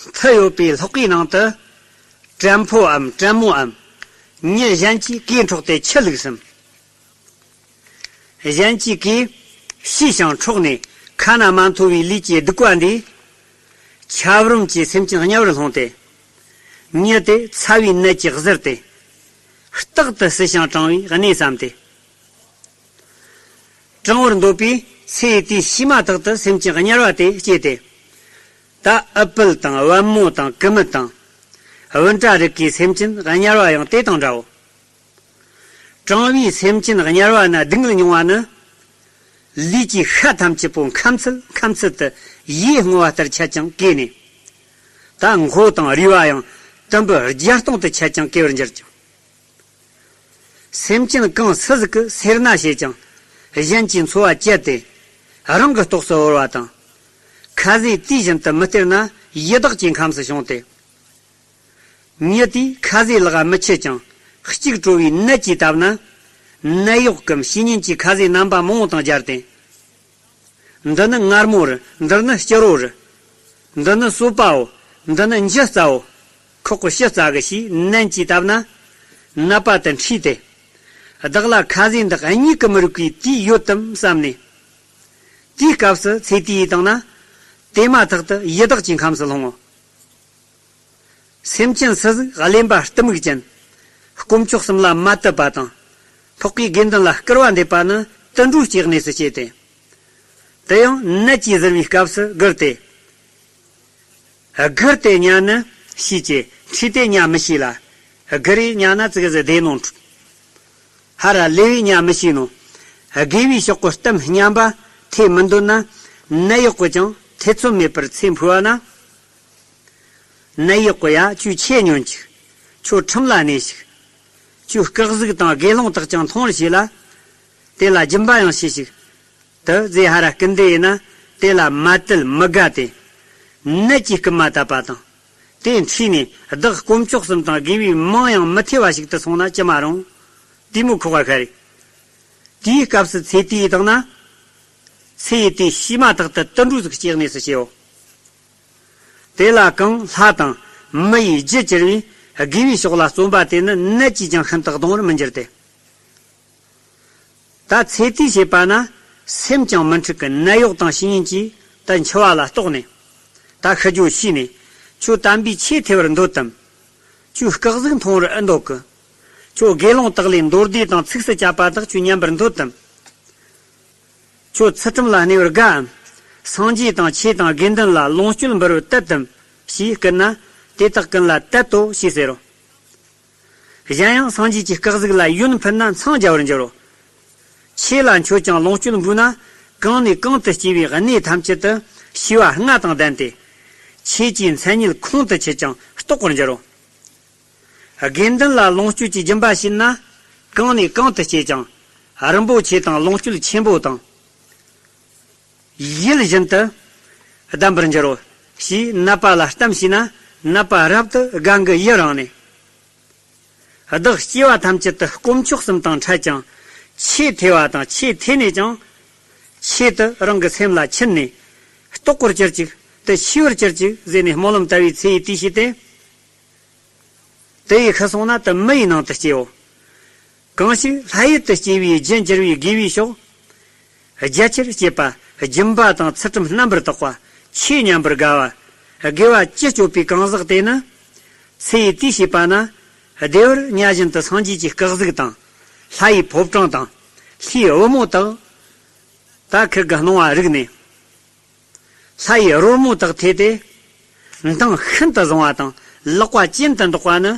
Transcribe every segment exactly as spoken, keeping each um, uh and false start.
མཐུ་ཡོད་པའི་ལྷགས་པའི་ནང་དུ། བྲན་ཕོའམ་བྲན་མོའམ། མྱི་གཞན་གྱིས་གོས་འཕྲོག་སྟེ་ཁྱི་ལུག་གསུམ། གཞན་གྱིས་གོས་ཕྱིས་ཤིང་འཕྲོག་ནས་ཁ་ན་མ་ཐོ་བའི་ལུས་ཀྱི་སྡིག་པ་འདིས། ཆབ་རོམ་གྱི་སེམས་ཅན་དམྱལ་བར་ལྷུང་སྟེ། མྱི་དེ་ཚ་བའི་ནད་ཀྱིས་གཟིར་ཏེ། རྟག་ཏུ་བསིལ་ཞིང་གྲང་བའི་གནས་བསམས་ཏེ། གྲང་བར་འདོད་པས་ཚེ་ཡི་དུས་ཕྱི་མ་ཐག་ཏུ་སེམས་ཅན་དམྱལ་བ་དེ་སྐྱེས་ཏེ། ད་ཨུཏྤལ་དང་པད་མོ་དང་ཀུ་མུད་དང་། བུམ་ཊ་རིགས་ཀྱི་སེམས་ཅན་དམྱལ་བ་ཡང་དེ་དང་འདྲའོ། གྲང་བའི་སེམས་ཅན་དམྱལ་བ་ན་སྡུག་བསྔལ་མྱོང་བ་ནི། ལུས་ཀྱི་ཤ་ཐམས་ཅད་པོ་ཁམ་ཚུལ་ཁམ་ཚུལ་དུ་ཡོས་བརྔོ་བ་ལྟར་ཆད་ཅིང་གས་ནས། ད་མགོ་དང་རུས་པ་ཡང་དུམ་བུ་བརྒྱ་སྟོང་དུ་ཆད་ཅིང་གས་པར་འགྱུར་ཅིང་། སེམས་ཅན་གང་སུ་ཟིག་གིས་སེར་སྣ་བྱེད་ཅིང་གཞན་གྱི་འཚོ་བ་བཅད་དེ་རང་གི་ལྟོགས་སུ་བོར་བ་དང་། ཁ་ཟས་དུས་བཞིན་དུ་མི་སྟེར་ན་ཡི་དྭགས་ཀྱི་ཁམས་སུ་བྱུང་སྟེ། མྱི་དེས་ཁ་ཟས་ལག་མི་འཆི་ཅིང་གཅིག་བྲོ་བའི་ནད་ཀྱིས་བཏབ་ན། ནད་གཡོག་གམ་བཤེས་གཉེན་གྱིས་ཁ་ཟས་རྣམ་པ་མང་པོ་དང་སྦྱར་ཏེ། འདི་ནི་མངར་མོ་རེད། འདི་ནི་སྐྱུར་རོ་རེད། འདི་ནི་སོ་པའོ། འདི་ནི་འཇུ་རྩའོ། ཁོག་གི་ཞུ་རྩ་གི་ཞེས་ནན་གྱིས་བཏབ་ན། ནད་པ་དེ་འཁྲུས་ཏེ། བདག་ལ་ཁ་ཟས་འདི་གཉིས་ཀྱིས་མི་རུག་པའི་དུས་ཡོད་དམ་བསམས་ནས། དེའི་སྐབས་སུ་ཚེ་དུས་ཡིན་བཏང་ན། དེ་མ་ཐག་ཏུ་ཡི་དྭགས་ཀྱི་ཁམས་སུ་ལྷུང་ངོ་། སེམས་ཅན་སུ་ཟིག་གླེན་པ་གཏི་མུག་ཅན། དཀོན་མཆོག་གསུམ་ལ་མ་དད་པ་དང་། འཕགས་པའི་དགེ་འདུན་ལ་སྐུར་བ་འདེབས་པ་ནི་དུད་འགྲོའི་སྐྱེ་གནས་སུ་སྐྱེས་ཏེ། དེ་ཡང་ནད་ཀྱིས་གཟིར་བའི་སྐབས་སུ་སྒུར་ཏེ། སྒུར་ཏེ་ཉལ་ནི་ཤེས་ཀྱི་འཁྲུས་ཏེ་ཉལ་མི་ཤེས་ལ། སྒུར་རེ་ཉལ་ན་ཙིག་ཟིག་བདེ་ནོ་འཁྲུག་ཧ་ར་ལེ་བའི་ཉལ་མི་ཤེས་ནོ། དགེ་བའི་ཕྱོགས་ཀྱི་གཏམ་སྙམ་པ་ཐེ་མི་འདོད་ན། ནད་གཡོག་གིས་ཀྱང་ཐེ་ཚོམ་མེད་པར་ཚེ་འཕོས་པ་ན། ནད་གཡོག་གིས་ཡ་ཁྱོད་ཆོས་ཉོན་ཅིག་ཁྱོད་ཁྲིམས་ལ་གནས་ཤིག་ཁྱོད་སྐུ་གཟུགས་དང་དགེ་སློང་དག་ཀྱང་མཐོང་བར་བྱེད་ལ། དེ་ལ་སྦྱིན་པ་ཡང་བྱེད་ཅིག་དུ་ཟེར་ཧ་ར་སྐུལ་འདེབས་ཡིན་ན་དེ་ལ་མ་དད་མི་དགའ་སྟེ། ནད་ཀྱིས་རྐུན་མ་བཏབ་པ་དང་། དེ་འཁྲུས་ནས་བདག་དཀོན་མཆོག་གསུམ་དང་དགེ་བའི་མིང་ཡང་མི་ཐོས་པ་ཞིག་ཏུ་སོང་ན་ཅི་མ་རུང་། དེ་མོ་ཁོག་པ་ཤ་རེད། དེའི་སྐབས་སུ་ཚེ་དུས་ཡིན་བཏང་ན། ཚེ་ཡི་དུས་ཕྱི་མ་ཐག་ཏུ་དུད་འགྲོ་ཟིག་སྐྱེ་གནས་སུ་སྐྱེའོ། དེ་ལ་གང་ལྷ་དང་མི་ཡི་རྒྱུ་གྱུར་བའི་དགེ་བའི་ཕྱོགས་ལ་བརྩོན་པ་དེ་ནི་ནད་ཀྱིས་ཀྱང་ཤིན་ཏུ་གདུང་བར་མི་འགྱུར་ཏེ། ད་ཚེ་དུས་བྱེད་པ་ན་སེམས་ཀྱང་མི་འཁྲུག་གི་ནད་གཡོག་དང་བཤེས་གཉེན་གྱིས་ད་འཆི་བ་ལ་རྟོགས་ནས། ད་ཤི་རྒྱུ་ཤེས་ནས་ཁྱོད་དམ་པའི་ཆོས་ཐོས་པར་འདོད་དམ། ཁྱོད་སྐུ་གཟུགས་མཐོང་བར་འདོད་གི་ཁྱོད་དགེ་སློང་དག་ལས་མདོ་སྡེ་དང་ཚིགས་སུ་བཅད་པ་དག་ཁྱོད་ཉན་པར་འདོད་དམ། ཁྱོད་ཚུལ་ཁྲིམས་ལ་གནས་པར་དགའ་འམ། སངས་རྒྱས་དང་ཆོས་དང་དགེ་འདུན་ལ་ལོངས་སྤྱོད་འབུལ་བར་དད་དམ། ཞེས་བསྐུལ་ན། དེ་དག་ཀུན་ལ་དད་དོ་ཞེས་ཟེར་རོ། གཞན་ཡང་སངས་རྒྱས་ཀྱི་སྐུ་གཟུགས་ལ་ཡོན་ཕུལ་ན་མཚང་རྒྱ་བར་འགྱུར་རོ། ཆོས་ལ་མཆོད་ཅིང་ལོངས་སྤྱོད་འབུལ་ན། གང་ནས་གང་དུ་སྐྱེ་བའི་གནས་ཐམས་ཅད་དུ་ཤེས་པ་ལྔ་དང་ལྡན་ཏེ། ཆོས་ཀྱི་མཚན་ཉིད་ཁོང་དུ་ཆུད་ཅིང་རྟོགས་པར་འགྱུར་རོ། དགེ་འདུན་ལ་ལོངས་སྤྱོད་ཀྱི་སྦྱིན་པ་བྱིན་ན། གང་ནས་གང་དུ་སྐྱེས་ཀྱང་། རིན་པོ་ཆེ་དང་ལོངས་སྤྱོད་ཆེན་པོ་དང་། ཡིད་བཞིན་དུ་ལྡན་པར་འགྱུར་རོ། ཞེས་ནད་པ་ལ་གཏམ་བྱས་ན། ནད་པ་རབ་ཏུ་དགའ་མགུ་ཡི་རངས་ནས། བདག་སྐྱེ་བ་ཐམས་ཅད་དུ་དཀོན་མཆོག་གསུམ་དང་འཕྲད་ཀྱང་། ཆོས་ཐོས་པ་དང་ཆོས་ཐོས་ནས་ཀྱང་། ཆོས་དེ་རང་གི་སེམས་ལ་ཆུད་ནས། རྟོགས་པར་གྱུར་ཅིག་དེ་ཤེས་པར་གྱུར་ཅིག་ཟེར་ནས་སྨོན་ལམ་བཏབ་པའི་ཚེ་ཡི་དུས་ཤིག་སྟེ། དེ་ཡི་ཤི་སོང་ན་དེ་མི་ཡི་ནང་དུ་སྐྱེའོ། གང་ཞིག་ལྷ་ཡུལ་དུ་སྐྱེ་བའི་རྒྱུན་གྱུར་བའི་དགེ་བའི་ཕྱོགས། རྒྱ་ཆེར་སྐྱེད་པ། སྦྱིན་པ་དང་ཚུལ་ཁྲིམས་རྣམ་པར་དག་པ། ཆོས་ཉན་པར་དགའ་བ། དགེ་བ་ཅི་སྤྱོད་པའི་གང་ཟག་དེ་ནི། ཚེ་ཡི་དུས་བྱེད་པ་ན། བདེ་བར་གཉའ་བཞིན་དུ་སངས་རྒྱས་ཀྱི་སྐུ་གཟུགས་དང་། ལྷ་ཡི་ཕོ་བྲང་དང་། ལྷའི་བུ་མོ་དག་ད་ཁིར་གི་སྣང་བ་རིག་ནས། ལྷ་ཡི་རོལ་མོ་དག་ཐོས་ཏེ། མདངས་ཤིན་ཏུ་བཟང་བ་དང་ལག་པ་གྱེན་དུ་འདོགས་པ་ནི།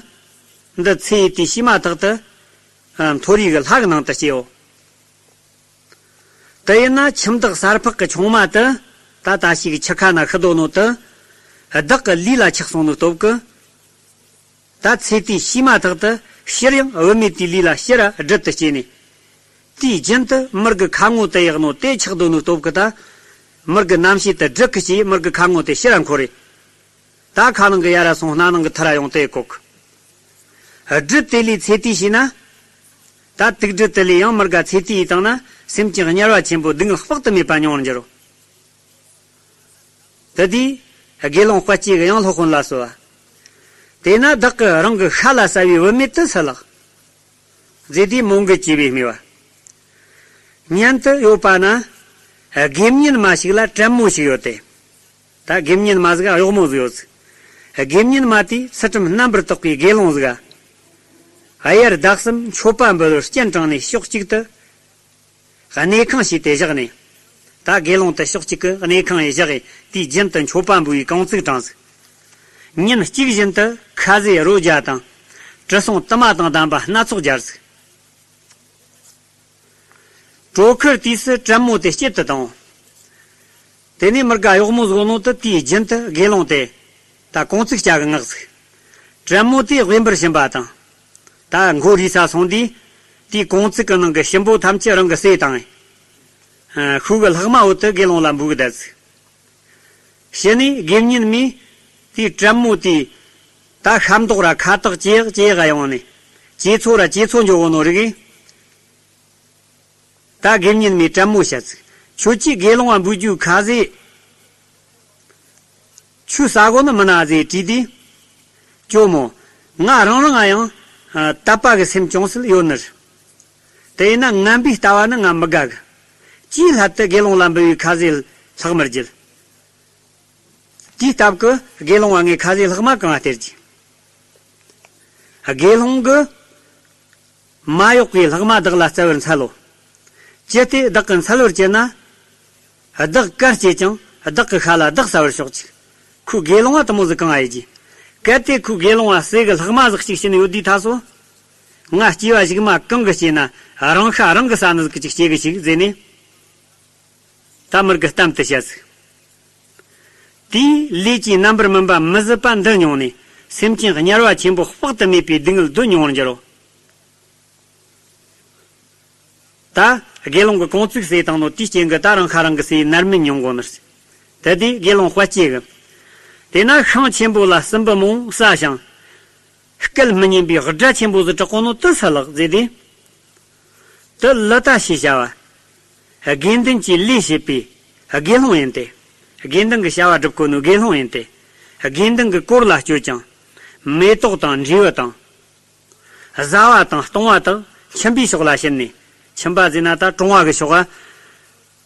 འདི་ཚེ་ཡི་དུས་ཕྱི་མ་ཐག་ཏུ། མཐོ་རིས་ཀྱི་ལྷ་གི་ནང་དུ་སྐྱེའོ། དེ་ཡིན་ན་ཁྱིམ་བདག་གསར་འཕགས་ཀྱི་ཆུང་མ་དེ། ད་ལྟ་ཞིག་ཁྱི་ཁ་ན་ཤི་སྡོད་ནོ་དེ། བདག་གི་ལུས་ལ་ཆགས་སོང་ནོའི་སྟོབས་ཀྱིས། ད་ཚེ་དུས་ཕྱི་མ་ཐག་ཏུ་སྤྱིར་ཡང་བུད་མེད་དེའི་ལུས་ལ་སྤྱིར་སྦྲུལ་དུ་སྐྱེས་ནས། དུས་རྒྱུན་དུ་མིར་གི་ཁ་ངོ་དུ་ཡག་ནོ་དེ་ཆགས་སྡོད་ནོའི་སྟོབས་ཀྱིས་ད། མིར་གི་རྣམ་ཤེས་དེ་སྦྲུལ་གྱིས་སྐྱེས། མིར་གི་ཁ་ངོ་དེ་སྤྱིར་འཁོར་རེ། ད་ཁ་ནང་གི་ཡ་ར་སོང་སྣ་ནང་གི་ཐ་ར་ཡོང་དེ་ལྐོག་སྦྲུལ་དེ་ལས་ཚེ་དུས་ཕྱི་ན། ད་དུག་སྦྲུལ་དེ་ལས་ཡང་མིར་ག་ཚེ་དུས་ཡིན་བཏང་ན་སེམས་ཅན་དམྱལ་བ་ཆེན་པོའི་སྡུག་བསྔལ་དཔག་ཏུ་མེད་པ་མྱོང་བར་འགྱུར་རོ། དེ་དུས་ དགེ་སློང་དཔལ་སྐྱེས་ཀྱིས་ཡང་སློབ་དཔོན་ལ་གསོལ་བ། དེས་ན་བདག་གིས་རང་གི་ཤ་ལ་ཟ་བའི་བུད་མེད་དེ་སུ་ལགས། ཟེར་དུས་མོའུ་འགལ་གྱིས་པས་སྨྲས་པ། མཉན་དུ་ཡོད་པ་ན། དགེ་བསྙེན་མ་ཞིག་ལ་བྲན་མོ་ཞིག་ཡོད་དེ། ད་དགེ་བསྙེན་མ་ཟིག་ག་གཡོག་མོ་ཟིག་ཡོད་ཟིག་དགེ་བསྙེན་མ་དེས་ཚུལ་ཁྲིམས་རྣམ་པར་དག་པའི་དགེ་སློང་ཟིག་ག་དབྱར་ཟླ་གསུམ་མཆོད་པ་འབུལ་བར་སྤྱན་དྲངས་ནས་ཕྱོགས་གཅིག་ཏུ། གནས་ཁང་བྱས་ཏེ་བཞག་ནས། ད་དགེ་སློང་དེ་ཕྱོགས་གཅིག་གི་གནས་ཁང་ཡི་བཞག་གིས་དེའི་རྒྱུན་དུ་མཆོད་པ་འབུལ་བའི་རྐང་ཚུགས་དྲངས་ཟིག་ཉིན་གཅིག་བཞིན་དུ་ཁ་ཟས་རོ་བརྒྱ་དང་། དྲི་བསུང་དུ་མ་དང་ལྡན་པ་སྣ་ཚོགས་སྦྱར་ཟིག་དྲོ་ཁར་དུས་སུ་བྲན་མོ་དེ་སྐྱིད་དུ་བཏང་། དེ་ནས་མི་དགའ་གཡོག་མོ་ཟིག་ནོ་དུ་དེའི་རྒྱུན་དུ་དགེ་སློང་དེ། ད་རྐང་ཚུགས་སྐྱ་གི་ངག་ཟིག་བྲན་མོ་དེ་དབེན་པར་ཕྱིན་པ་དང་། ད་མགོ་རིལ་ས་སོང་དུས། དེའི་རྐང་ཚུགས་ཀྱི་ནང་གི་ཞིམ་པོ་ཐམས་ཅད་རང་གིས་ཟོས་བཏང་། ཤུགས་ཀྱིས་ལྷག་མ་བོ་དེ་དགེ་སློང་ལ་འབུལ་གི་བསྡད་ཟིག་ཕྱི་ནས་དགེ་བསྙེན་མས། དེའི་བྲན་མོ་དེ། ད་ཤ་མདོག་ར་ཁ་དོག་ཅི་ཡག་ཅི་ཡག་ག་ཡོང་ནས། ཅི་ཚོ་ར་ཅི་ཚོ་འཇོག་གོ་ནོ་རིག་ད་དགེ་བསྙེན་མས་བྲན་མོ་བཤད་ཟིག་ཁྱོད་ཀྱིས་དགེ་སློང་བ་འབུལ་རྒྱུའི་ཁ་ཟས། ཆུ་ཟ་གོ་ནི་མིན་ན་ཟེར་དྲིས་དུས། ཇོ་མོ། ང་རང་རང་ང་ཡང་། དད་པ་གི་སེམས་ཅུང་ཟད་ཡོད་ནི་རེད། དེ་ཡིན་ན་ངན་པའི་ལྟ་བ་ནི་ང་མི་དགའ་གི་ཅིའི་སླད་དུ་དགེ་སློང་ལ་འབུལ་བའི་ཁ་ཟས་ལྷག་མི་བརྗེད། དེའི་སྟབས་ཀྱིས་དགེ་སློང་བ་ངས་ཁ་ཟས་ལྷག་མ་གང་སྟེར་གྱི། དགེ་སློང་གིས། མ་གཡོག་གིས་ལྷག་མ་བདག་ལ་སྩལ་བར་འཚལ་ལོ། ཅི་སྟེ་བདག་གིས་འཚལ་བར་བྱེད་ན། བདག་གར་སྐྱེས་ཀྱང་བདག་གི་ཤ་ལ་བདག་ཟ་བར་ཤོག་ཅིག་ཁོས་དགེ་སློང་བ་དེ་མོ་ཟིག་གང་ཨེ་གྱིས། གལ་ཏེ་ཁོས་དགེ་སློང་བ་ཟས་གི་ལྷག་མ་ཟིག་ཅིག་བྱིན་ཡོད་དུས་ད་སོ། ང་སྐྱེ་བ་གཞུག་མ་གང་གི་སྐྱེས་ན་རང་ཤ་རང་གིས་ཟ་ནི་ཟིག་ཅིག་སྐྱེ་གི་ཞིག་ཟེར་ནས། ད་མི་དགེས་གཏམ་དེ་བཤད་ཟིག་དེའི་ལས་ཀྱི་རྣམ་པར་སྨིན་པ་མི་བཟོད་པ་འདི་མྱོང་ནས་སེམས་ཅན་དམྱལ་བ་ཆེན་པོ་དཔག་ཏུ་མེད་པའི་སྡུག་བསྔལ་སྡུག་མྱོང་བར་འགྱུར་རོ། ད་དགེ་སློང་གིས་རྐང་ཚུགས་ཟོས་བཏང་ནོ་དེའི་རྐྱེན་གྱིས་ད་རང་ཤ་རང་གིས་ཟོས་ནར་མིན་མྱོང་གོ་ནི། དེ་དུས་དགེ་སློང་དཔལ་སྐྱེས་ཀྱིས། དེས་ན་ཤིང་ཆེན་པོ་ལ་སྲིན་འབུ་མང་ཟ་ཞིང་། སྐད་མི་སྙན་པའི་སྒྲ་ཆེན་པོ་ཟིག་གྲག་གོ་ནོ་དེ་སུ་ལགས་ཟེར་དུས། དེ་ལི་ཏ་ཞེས་བྱ་བ། དགེ་འདུན་གྱི་ལས་བྱེད་པའི་དགེ་སློང་ཡིན་ཏེ། དགེ་འདུན་གྱི་བྱ་བ་སྒྲུབ་གོ་ནོ་དགེ་སློང་ཡིན་ཏེ། དགེ་འདུན་གྱི་དཀོར་ལ་སྤྱོད་ཅིང་། མེ་ཏོག་དང་འབྲས་བུ་དང་། བཟའ་བ་དང་བཏུང་བ་དག་ཁྱིམ་པའི་ཕྱོགས་ལ་ཕྱིན་ནས། ཁྱིམ་པ་ཟེར་ན་ད་གྲོང་བ་གི་ཕྱོགས།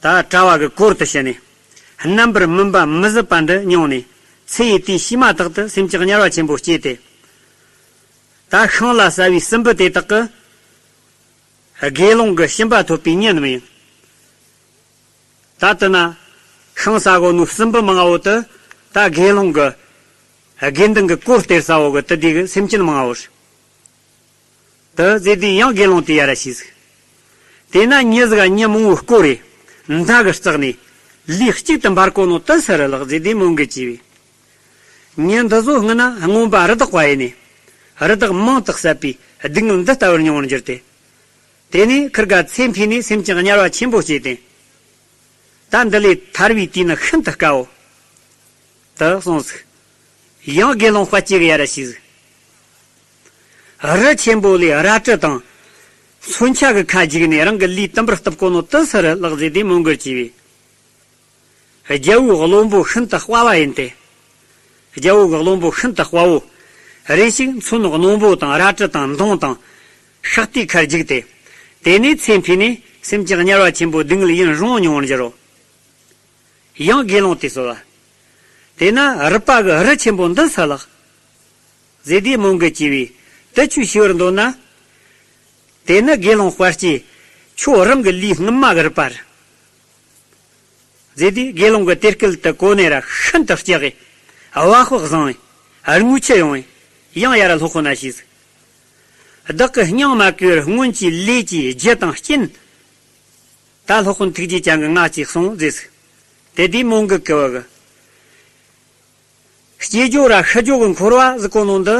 ད་གྲྭ་བ་གི་སྐོར་དུ་ཕྱིན་ནས། རྣམ་པར་སྨིན་པ་མི་བཟོད་པ་འདི་མྱོང་ནས། ཚེ་ཡི་དུས་ཕྱི་མ་དག་ཏུ་སེམས་ཅན་དམྱལ་བ་ཆེན་པོ་སྐྱེས་ཏེ། ད་ཤིང་ལ་ཟ་བའི་སྲིན་འབུ་དེ་དག་གིས། དགེ་སློང་གི་སྦྱིན་པ་ཐོབ་པའི་ཉེན་མི་ཡིན། ད་ལྟ་ན། ཤིང་ཟ་གོ་ནོ་སྲིན་འབུ་མང་བོ་དེ། ད་དགེ་སློང་གི། དགེ་འདུན་གྱི་དཀོར་སྟེར་ས་བོ་གི་དེ་དུས་ཀྱི་སེམས་ཅན་མང་བོ་རེད། དེ་ཟེར་དུས་ཡང་དགེ་སློང་དེས་ཡར་ར་ཞུས་ཟིག་དེས་ན་མྱི་ཟིག་ག་མྱི་མང་བོ་བསྐོར་རེ། མདའ་གིས་བརྩེགས་ནས། ལུས་གཅིག་ཏུ་འབར་གོ་ནོ་དེ་སུ་རེད་ལགས་ཟེར་དུས་མོའུ་འགལ་གྱིས་པས། མྱི་འདི་ཚོ་སྔོན་ན་རྔོན་པ་རི་དྭགས་པ་ཡིན་ནས། རི་དྭགས་མང་དུ་བསད་པས་སྡུག་བསྔལ་འདི་ལྟ་བུར་མྱོང་བར་གྱུར་ཏེ། དེ་ནས་ཁིར་ག་ཚེ་འཕོས་ནས་སེམས་ཅན་དམྱལ་བ་ཆེན་པོ་སྐྱེས་ཏེ། ད་འདི་ལས་ཐར་བའི་དུས་ནི་ཤིན་ཏུ་དཀའོ། དེ་གསུངས་ཟིག་ཡང་དགེ་སློང་དཔལ་སྐྱེས་ཀྱིས་ཡར་ར་ཞུས་ཟིག་རི་ཆེན་པོ་ལས་རལ་གྲི་དང་། མཚོན་ཆ་གི་ཁ་འཇིགས་ནས་རང་གི་ལུས་དུམ་བུར་གཏུབ་གོ་ནོ་དེ་སུ་རེད་ལགས་ཟེར་དུས་མོའུ་འགལ་གྱིས་པས། རྒྱལ་པོའི་བློན་པོ་ཤིན་ཏུ་དཔའ་བ་ཡིན་ཏེ། རྒྱལ་པོའི་བློན་པོ་ཤིན་ཏུ་དཔའ་བོ། རེ་ཞིག་མཚོན་རྣོན་པོ་དང་རལ་གྲི་དང་མདུང་དང་། ཤག་ཏུའི་ཁར་འཇིགས་ཏེ། དེ་ནས་ཚེ་འཕོས་ནས་སེམས་ཅན་དམྱལ་བ་ཆེན་པོའི་སྡུག་བསྔལ་ཡུན་རིང་མྱོང་བར་འགྱུར་རོ། ཡང་དགེ་སློང་དེས་གསོལ་བ། དེས་ན་རུས་པ་གི་རི་ཆེན་པོ་འདི་སུ་ལགས། ཟེར་དུས་མོའུ་འགལ་གྱིས་པས། དེ་ཁྱོས་ཤེས་པར་འདོད་ན། དེ་ནི་དགེ་སློང་དཔལ་སྐྱེས། ཁྱོད་རང་གི་ལུས་སྔོན་མ་གི་རུས་པ་རེད། ཟེར་དུས་དགེ་སློང་གིས་དེ་སྐད་དུ་གོ་ནས་ར་ཤིན་ཏུ་སྐྲག་གིས། བ་ཧྥུ་བཟུང་བས། རྔུལ་ཆུ་ཡོང་བས། ཡང་ཡར་ར་སློབ་དཔོན་ན་ཞུས་ཟིག་བདག་གིས་སྙིང་མ་གོས་པར་སྔོན་གྱི་ལས་ཀྱི་རྒྱུ་དང་རྐྱེན། ད་སློབ་དཔོན་ཐུགས་རྗེ་ཅན་གྱིས་ངག་ཅིག་གསུངས་ཟེར་ཟིག་དེ་དུས་མོའུ་འགལ་གྱིས་པས། སྐྱེ་རྒྱུ་ར་ཤི་རྒྱུ་གི་འཁོར་བ་ཟེར་གོ་ནོ་འདི་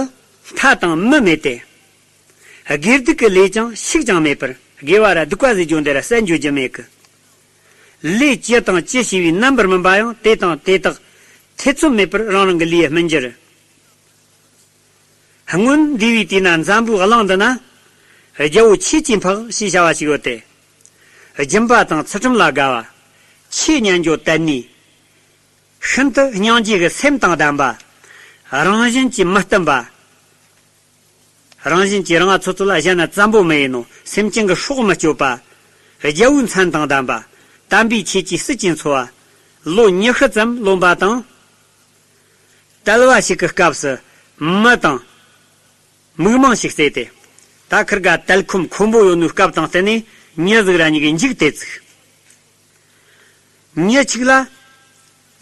མཐའ་དང་མུ་མེད་དེ། དགེ་སྡིག་གི་ལས་ཀྱང་ཤུགས་ཀྱང་མེད་པར་དགེ་བ་ར་སྡིག་པ་ཟེར་རྒྱུ་འདི་ར་བསལ་འགྱུར་རྒྱུ་མེད་གི་ལས་ཅི་དང་ཅི་བྱས་པའི་རྣམ་པར་སྨིན་པ་ཡང་དེ་དང་དེ་དག་ཐེ་ཚོམ་མེད་པར་རང་རང་གི་ལུས་སྨིན་རྒྱུ་རེད། སྔོན་འདས་པའི་དུས་ན་འཛམ་བུའི་གླིང་འདི་ན། རྒྱལ་པོ་ཆོས་ཀྱི་འཕགས་ཞེས་བྱ་བ་ཞིག་ཡོད་དེ། སྦྱིན་པ་དང་ཚུལ་ཁྲིམས་ལ་དགའ་བ། ཆོས་ཉན་རྒྱུ་དད་ནུས། ཤིན་ཏུ་སྙིང་རྗེ་གི་སེམས་དང་ལྡན་པ། རང་བཞིན་གྱིས་མི་བརྟན་པ། རང་བཞིན་གྱིས་རང་ང་ཚོ་ཚོ་ལ་གཞན་ན་བཙན་པོ་མི་ཡིན་ནོ། སེམས་ཅན་གྱི་སྲོག་མི་གཅོད་པ། རྒྱལ་པོའི་མཚན་དང་ལྡན་པ། དམ་པའི་ཆོས་ཀྱི་སྲིད་ཀྱི་འཚོ་བ། ལོ་ཉི་ཤུ་ཙམ་ལོན་པ་དང་། དལ་བ་ཞིག་གི་སྐབས་སུ་མི་དང་། མིག་མང་ཞིག་བཙས་ཏེ། ད་ཁིར་ག་དལ་ཁོམ་ཁོམ་པོ་ཡོད་ནོའི་སྐབས་དང་བསྟུན་ནས་མྱི་ཟིག་ར་གཉིས་ཀྱི་འཇིག་དེ་ཚིག་མྱི་གཅིག་ལ།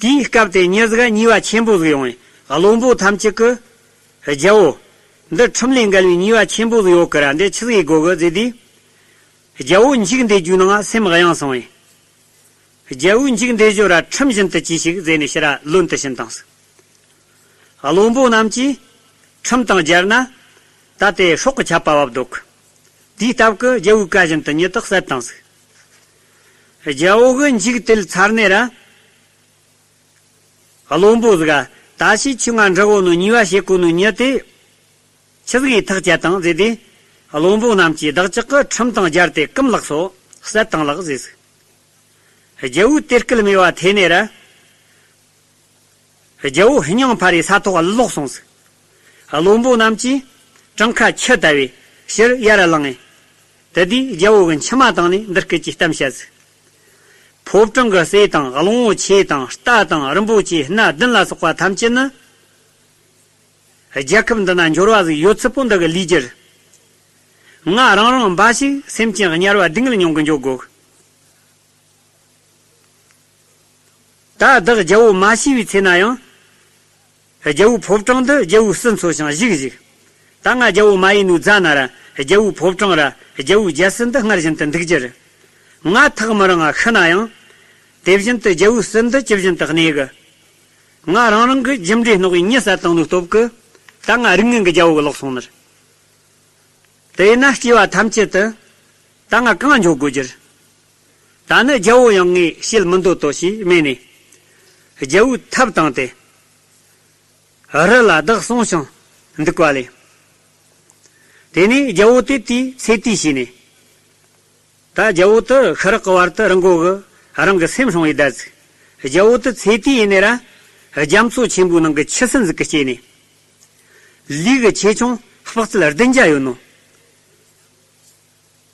དེའི་སྐབས་དེ་མྱི་ཟིག་ཉེས་པ་ཆེན་པོ་ཟིག་ཡོང་བས། བློན་པོ་ཐམས་ཅད་ཀྱིས། རྒྱལ་པོ། འདི་ཁྲིམས་ལས་འགལ་བའི་ཉེས་པ་ཆེན་པོ་ཟིག་ཡོད་ཀི་ར། འདི་ཆི་ཟིག་དགོ་གི་ཟེར་དུས། རྒྱལ་པོ་འཇིག་འདེད་རྒྱུའི་ནང་སེམས་གཡེང་སོང་བས། རྒྱལ་པོའི་འཇིག་འདེད་ཞོར་ར་ཁྲིམས་བཞིན་དུ་གྱིས་ཤིག་ཟེར་ནས་ཕྱིར་ར་ལོན་དུ་ཕྱིན་བཏང་ཟིག་བློན་པོ་རྣམས་ཀྱིས་ཁྲིམས་དང་སྦྱར་ན། ད་དེ་སྲོག་གི་ཆད་པ་བབས་འདུག་དེའི་སྟབས་ཀྱིས་རྒྱལ་པོའི་བཀའ་བཞིན་དུ་མྱི་དག་བསད་བཏང་ཟིག་རྒྱལ་པོ་གི་འཇིག་དེད་ཚར་ནས་ར། བློན་པོ་ཟིག་ག་ད་ཕྱིས་ཁྱོས་ང་འདྲི་གོ་ནོ་ཉེས་པ་བྱེད་གོ་ནོ་མྱི་དེ། ཆི་ཟིག་གིས་ཐག་བཅད་བཏང་ཟེར་དུས། བློན་པོ་རྣམས་ཀྱིས་བདག་ཅག་གི་ཁྲིམས་དང་སྦྱར་ཏེ་ཀུམ་ལགས་སོ། བསད་བཏང་ལགས་ཟེར་ཟིག་རྒྱལ་པོའི་དེ་སྐུལ་སྨྲས་པ་ཐོས་ནས་ར། རྒྱལ་པོ་སྙིང་འཕར་རེ་ས་ཐོག་ལོག་སོང་ཟིག་བློན་པོ་རྣམས་ཀྱིས་བྲང་ཁ་ཆུ་བཏབ་པས་ཕྱིར་ཡར་ལངས་ངས། དེ་དུས་རྒྱལ་པོ་གི་མཆི་མ་བཏང་ནས་འདི་སྐད་ཀྱི་གཏམ་བཤད་ཟིག་ཕོ་བྲང་གི་སྲས་དང་གླང་པོ་ཆེ་དང་རྟ་དང་རིན་པོ་ཆེ་སྣ་བདུན་ལ་སོགས་པ་ཐམས་ཅད་ནི། རྒྱལ་ཁབ་འདི་ན་འབྱོར་བ་ཟིག་ཡོད་ཚད་པོ་འདི་གི་ལུས་རྒྱུ་རེད། ང་རང་རང་འབའ་ཞིག་སེམས་ཅན་དམྱལ་བ་སྡུག་བསྔལ་མྱོང་གི་འགྱོ་དགོ་ད་བདག་རྒྱལ་པོ་མ་ཤི་བའི་ཚེ་ན་ཡང་། རྒྱལ་པོའི་ཕོ་བྲང་འདི་རྒྱལ་པོའི་སྲིད་འཚོ་ཞིང་བཞུགས་བཞུགས། ད་ང་རྒྱལ་པོ་མ་ཡིན་ནོའི་རྫ་ན་ར་རྒྱལ་པོའི་ཕོ་བྲང་ར་རྒྱལ་པོའི་རྒྱལ་སྲིད་འདི་སྔར་བཞིན་དུ་འདུག་རྒྱུ་རེད། ང་ཐག་མི་རིང་ང་ཤི་ན་ཡང་། དེ་བཞིན་དུ་རྒྱལ་པོའི་སྲིད་འདི་ཇི་བཞིན་དུ་གནས་གི་ང་རང་རང་གི་རྒྱུ་འབྲས་བསྣོག་པའི་མྱི་བསད་བཏང་ནོའི་སྟོབས་ཀྱིས། ད་ང་རིགས་ངན་གྱི་རྒྱལ་པོ་གི་ལོག་སོང་ནི་རེད། དེས་ན་སྐྱེ་བ་ཐམས་ཅད་དུ། ད་ང་གང་འགྱོ་དགོས་རྒྱུ་རེད། ད་ནི་རྒྱལ་པོ་ཡང་ངས་བྱེད་མི་འདོད་དོ་ཞེས་སྨྲས་ནས། རྒྱལ་པོའི་ཐབས་བཏང་སྟེ། རི་ལ་བདག་སོང་ཞིང་འདུག་པ་ལས། དེ་ནས་རྒྱལ་པོ་དེ་དེའི་ཚེ་དུས་བྱས་ནས། ད་རྒྱལ་པོ་དེ་ཤི་རག་གི་བར་དུ་རི་མགོ་གི་རང་གི་སེམས་སྲུང་བའི་བསྡད་ཟིག་རྒྱལ་པོ་དེ་ཚེ་དུས་ཡིན་ནས་ར། རྒྱ་མཚོ་ཆེན་པོའི་ནང་གི་ཆུ་སྲིན་ཟིག་གིས་སྐྱེས་ནས། ལུས་གི་ཆེ་ཆུང་དཔག་ཚད་བདུན་བརྒྱ་ཡོད་ནོ།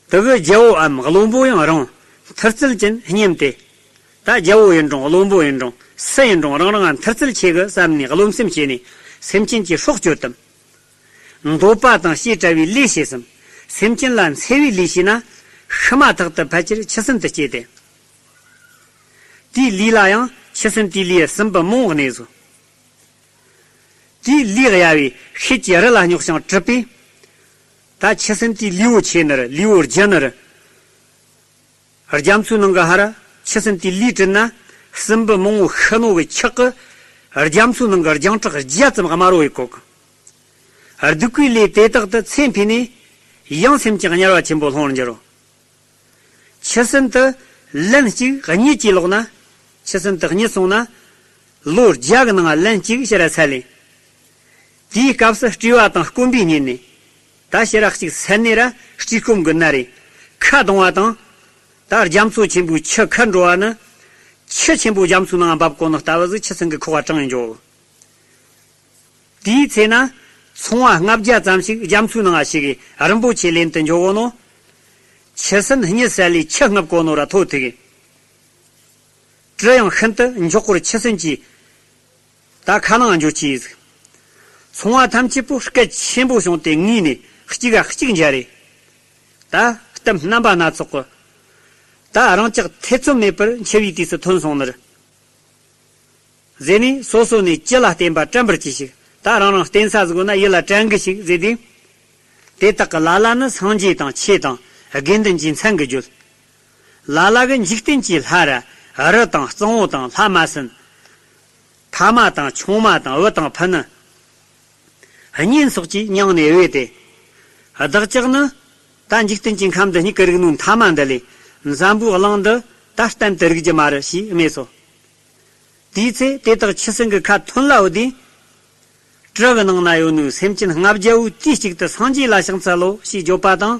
དེ་གི་རྒྱལ་པོའམ་བློན་པོ་ཡང་རང་མཐུ་རྩལ་ཅན་སྙམ་སྟེ། ད་རྒྱལ་པོ་ཡིན་རུང་བློན་པོ་ཡིན་རུང་སུ་ཡིན་རུང་རང་རང་ང་མཐུ་རྩལ་ཆེ་གི་བསམ་ནས་རློམ་སེམས་བྱས་ནས་སེམས་ཅན་གྱི་སྲོག་གཅོད་དམ། འདོད་པ་དང་བྱེ་བྲལ་བའི་ལས་བྱས་སམ། སེམས་ཅན་ལ་འཚེ་བའི་ལས་བྱས་ན། ཤི་མ་ཐག་ཏུ་ཕལ་ཆེར་ཆུ་སྲིན་དུ་སྐྱེས་ཏེ། དེའི་ལུས་ལ་ཡང་ཆུ་སྲིན་དེའི་ལུས་སྲིན་བུ་མང་པོ་གནས་སོ། དེའི་ལུས་གཡའ་བའི་ཤེད་ཀྱིས་རི་ལ་སྙོག་ཞིང་དྲུད་པས། ད་ཆུ་སྲིན་དེའི་ལུས་པོ་ཆེ་ནི་རེད། ལུས་པོ་ལྗིད་ནི་རེད། རྒྱ་མཚོའི་ནང་གི་ཧ་ར་ཆུ་སྲིན་དེའི་ལུས་དྲུད་ན། སྲིན་བུ་མང་པོ་ཤི་ནོ་གི་ཁྱག་གིས་རྒྱ་མཚོའི་ནང་གི་རྒྱང་གྲགས་བརྒྱ་ཙམ་དམར་པོ་ཡི་གོ་གི་སྡིག་པའི་ལས་དེ་དག་ཏུ་ཚེ་འཕོས་ནས། ཡང་སེམས་ཀྱང་དམྱལ་བ་ཆེན་པོ་ལྷུང་བར་འགྱུར་རོ། ཆུ་སྲིན་དུ་ལན་གཅིག་གཉིད་ཀྱིས་ལོག་ན། ཆུ་སྲིན་དུ་གཉིད་སོང་ན། ལོ་བརྒྱ་གི་ནང་ལན་གཅིག་ཕྱིར་ར་སད་ལེ། དེའི་སྐབས་སུ་བཀྲེས་པ་དང་སྐོམ་པས་ཉེན་ནས། ད་ཕྱིར་ར་གཅིག་སད་ནས་ར་བཀྲེས་སྐོམ་གྱིས་མནར་རེ། ཁ་གདུང་བ་དང་། ད་རྒྱ་མཚོ་ཆེན་པོའི་ཆུ་ཁར་འགྲོ་བ་ནི། ཆུ་ཆེན་པོ་རྒྱ་མཚོའི་ནང་འབབ་གོ་ནི་ལྟ་བུ་ཟིག་ཆུ་སྲིན་གྱི་ཁོག་པ་དྲངས་ཡིན་འགྱོ། དེའི་ཚེ་ན་ཚོང་པ་ལྔ་བརྒྱ་ཙམ་ཞིག་རྒྱ་མཚོའི་ནང་ཞིག་གིས་རིན་པོ་ཆེ་ལེན་དུ་འགྱོ་གོ་ནོ། ཆུ་སྲིན་གཉིད་སད་ལས་ཆུ་རྔུབ་གོ་ནོ་ར་ཐོ་ཐུག་གི་གྲི་ཡང་ཤིན་ཏུ་མགྱོགས་པོར་ཆུ་སྲིན་གྱིས་ད་ཁ་ནང་འགྱོ་ཆི་ཟིག་ཚོང་པ་ཐམས་ཅད་པོ་སྐད་ཆེན་པོ་བྱུང་སྟེ་ངུས་ནས་གཅིག་ག་གཅིག་འཇའ་རེ། ད་གཏམ་རྣམ་པ་སྣ་ཚོགས་ཀྱི། ད་རང་ཅག་ཐེ་ཚོམ་མེད་པར་འཆི་བའི་དུས་སུ་ཐོན་སོང་ནི་རེད། ཟེར་ནས་སོ་སོ་ནས་ཅི་ལ་བརྟེན་པ་དྲན་པར་གྱིས་ཤིག་ད་རང་རང་བརྟེན་ས་ཟིག་ཡོད་ན་ཡིད་ལ་དྲན་གི་ཤིག་ཟེར་དུས། དེ་དག་གི་ལ་ལ་ནི་སངས་རྒྱས་དང་ཆོས་དང་དགེ་འདུན་གྱི་མཚན་གྱི་བརྗོད། ལ་ལ་གི་འཇིག་རྟེན་གྱི་ལྷ་ར་རི་དང་གཙང་བོ་དང་ལྷ་མ་སྲིན། ཐ་མ་དང་ཆུང་མ་དང་བུ་དང་ཕུ་ནུ། གཉེན་སོགས་ཀྱིས་མྱངས་ནས་བོས་ཏེ། བདག་ཅག་ནི་ད་འཇིག་རྟེན་གྱི་ཁམས་འདི་སྙིགས་ཀྱི་རིག་ནོའི་མཐའ་མ་འདི་ལས་འཛམ་བུའི་གླིང་འདི་ད་གཏན་དུ་རིག་རྒྱུ་མ་རེད་ཞེས་སྨྲས་སོ། དེའི་ཚེ་དེ་དག་ཆུ་སྲིན་གྱི་ཁ་ཐོན་ལ་བུད་དེ། གྲི་གི་ནང་ན་ཡོད་ནོའི་སེམས་ཅན་ལྔ་བརྒྱ་བོ་དུས་གཅིག་ཏུ་སངས་རྒྱས་ལ་ཕྱག་འཚལ་ལོ་ཞེས་བརྗོད་པ་དང་།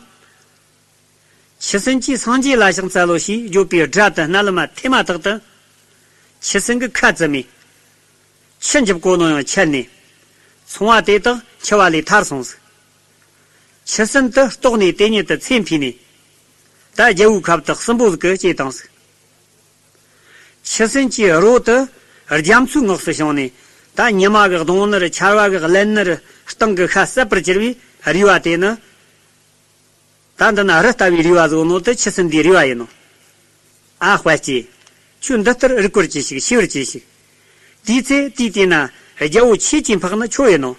ཆུ་སྲིན་གྱིས་སངས་རྒྱས་ལ་ཕྱག་འཚལ་ལོ་ཞེས་བརྗོད་པའི་སྒྲ་དེ་རྣ་ལམ་མ་ཐེ་མ་ཐག་ཏུ། ཆུ་སྲིན་གྱི་ཁ་བཙུམ་མས། ཆུ་འཇིབ་གོ་ནོ་ཡང་ཆད་ནས། ཚོང་བ་དེ་དག་འཆི་བ་ལས་ཐར་སོང་ཟིག། ཆུ་སྲིན་དུ་ལྟོགས་ནས་དེ་ཉིད་དུ་ཚེ་འཕོས་ནས། ད་རྒྱལ་བོའི་ཁབ་ཏུ་སྲིན་པོ་ཟིག་གིས་བསྐྱེད་བཏང་ཟིག། ཆུ་སྲིན་གྱི་རོ་དུ་རྒྱ་མཚོའི་ངོགས་སུ་བྱུང་ནས། ད་ཉི་མ་གི་གདོང་ནི་རུ། ཆར་བ་གི་རླན་ནི་རུ། སྟེང་གི་ཤ་ཟད་པར་གྱུར་བའི་རུས་པ་དེ་ནི། ད་འདི་ན་རི་ལྟ་བུའི་རུས་པ་ཟིག་ནོ་དེ་ཆུ་སྲིན་འདིའི་རུས་པ་ཡིན་ནོ། ཨ་དཔལ་སྐྱེས། ཁྱོད་འདི་ལྟར་རིག་པར་གྱིས་ཤིག། ཤེས་པར་གྱིས་ཤིག། དེའི་ཚེ་དུས་དེ་ན་རྒྱལ་པོ་ཆོས་ཀྱི་འཕགས་ནི་ཁྱོད་ཡིན་ནོ།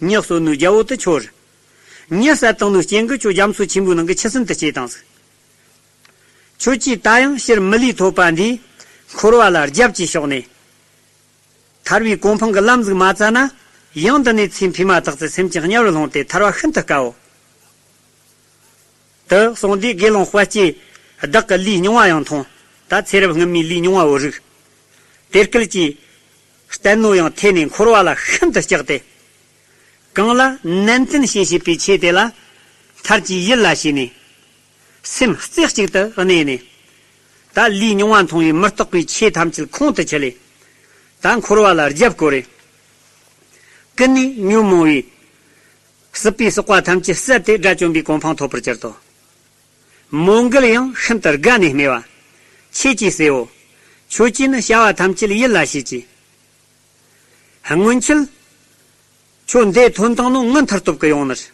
མྱི་གསོད་ནོའི་རྒྱལ་པོ་དེ་ཁྱོད་རེད། མྱི་བསད་བཏང་ནོའི་རྐྱེན་གྱིས་ཁྱོད་རྒྱ་མཚོ་ཆེན་པོའི་ནང་གི་ཆུ་སྲིན་དུ་སྐྱེས་བཏང་ཟིག། ཁྱོད་ཀྱིས་ད་ཡང་ཕྱིར་མི་ལུས་ཐོབ་པ་འདིའི་འཁོར་བ་ལ་རྒྱབ་ཀྱིས་ཕྱོགས་ནས། ཐར་བའི་གོ་འཕང་གི་ལམ་ཟིག་མ་བཙལ་ན། ཡང་འདི་ནས་ཚེ་འཕོས་མ་ཐག་ཏུ་སེམས་ཅན་དམྱལ་བར་ལྷུང་སྟེ་ཐར་བ་ཤིན་ཏུ་དཀའོ། དེ་གསུངས་དུས་དགེ་སློང་དཔལ་སྐྱེས་བདག་གི་ལུས་རྙིང་བ་ཡང་མཐོང་། ད་ཚེ་རབས་སྔོན་མའི་ལུས་རྙིང་བ་བོ་རིག། དེ་སྐད་ཀྱིས་བསྟན་ནོ་ཡང་ཐོས་ནས་འཁོར་བ་ལ་ཤིན་ཏུ་སྐྲག་སྟེ། གང་ལ་ནན་ཏན་བྱེད་བྱེད་པའི་ཆོས་དེ་ལ་མཐར་གྱིས་ཡིད་ལ་བྱས་ནས། སེམས་རྩེ་གཅིག་ཏུ་གནས་ནས། ད་ལུས་རྙིང་བ་མཐོང་བའི་མི་རྟག་པའི་ཆོས་ཐམས་ཅད་ཁོང་དུ་ཆུད་ལས། ད་འཁོར་བ་ལ་རྒྱབ་བསྐོར་རེ། ཀུན་ནས་ཉོན་མོངས་པའི་སྲིད་པའི་ཟོག་པ་ཐམས་ཅད་བསད་དེ་དགྲ་བཅོམ་པའི་གོ་འཕང་ཐོབ་པར་གྱུར་ཏོ། མོའུ་འགལ་ཡང་ཤིན་ཏུ་དགའ་ནས་སྨྲས་པ། ཁྱེད་ཀྱིས་ཟེར་བོ། ཁྱོད་ཀྱིས་ནི་བྱ་བ་ཐམས་ཅད་ཡིད་ལ་བྱེད་ཀྱི། སྔོན་ཆད། ཁྱོད་འདིར་ཐོན་བཏང་ནོ་ངའི་མཐུ་སྟོབས་ཀྱིས་ཡོང་ནི་རེད།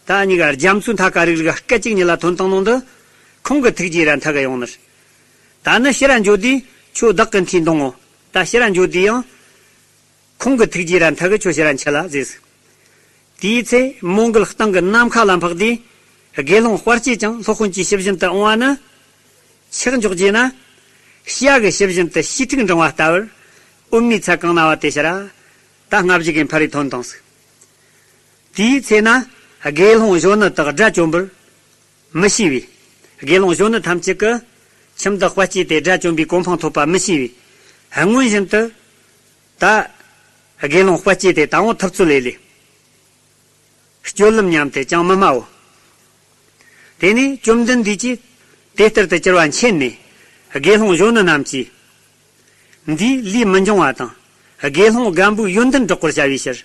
ད་གཉིས་ཀ་རྒྱ་མཚོའི་མཐའ་ཀ་རིག་རིག་སྐད་ཅིག་ཉིད་ལ་ཐོན་བཏང་ནོ་འདི། ཁོང་གི་ཐུགས་རྗེ་ར་མཐུ་གིས་ཡོང་ནི་རེད། ད་ནི་ཕྱིར་ར་འགྱོ་དུས་ཁྱོད་བདག་གི་མཐུས་འདོང་ངོ་། ད་ཕྱིར་ར་འགྱོ་དུས་ཡང་། ཁོང་གི་ཐུགས་རྗེ་ར་མཐུ་གིས་ཁྱོད་ཕྱིར་ར་འཆི་ལ་ཟེར། དེའི་ཚེ་མོའུ་འགལ་སྟེང་གི་ནམ་མཁའ་ལ་འཕགས་དུས། དགེ་སློང་དཔལ་སྐྱེས་ཀྱང་སློབ་དཔོན་གྱི་ཕྱི་བཞིན་དུ་འོང་བ་ནི། ཆག་འཇོག་བགྱིས་ན། བྱ་གི་ཕྱི་བཞིན་དུ་བྱིའུ་ཕྲུག་འབྲང་བ་ལྟ་བུར། འོད་མའི་ཚལ་གང་ན་བ་དེ་ཕྱིར། ད་སྔ་གཞུག་གི་ཕ་རོལ་ཐོན་བཏང་ཟིག། དེའི་ཚེ་ན། དགེ་སློང་གཞོན་ནུ་དག་དགྲ་བཅོམ་པར་མི་ཤེས་པས། དགེ་སློང་གཞོན་ནུ་ཐམས་ཅད་ཀྱིས་ཁྱིམ་བདག་དཔལ་སྐྱེས་དེ་དགྲ་བཅོམ་པའི་གོ་འཕང་ཐོབ་པ་མི་ཤེས་པས། སྔོན་བཞིན་དུ། ད། དགེ་སློང་དཔལ་སྐྱེས་དེ་དང་པོ་ཐུབ་ཚོད་ལས་ལས། སྤྱོད་ལམ་ཉམས་ཏེ་ཅང་མི་སྨྲའོ། དེ་ནས་བཅོམ་ལྡན་འདས་ཀྱིས་དེ་ལྟར་དུ་གྱུར་པ་མཁྱེན་ནས། དགེ་སློང་གཞོན་ནུ་རྣམས་ཀྱིས། འདིས་ལུས་མི་འབྱུང་བ་དང་། དགེ་སློང་རྒན་པོའི་ཡོན་ཏན་བསྒྲག་པར་བྱ་བའི་ཕྱིར།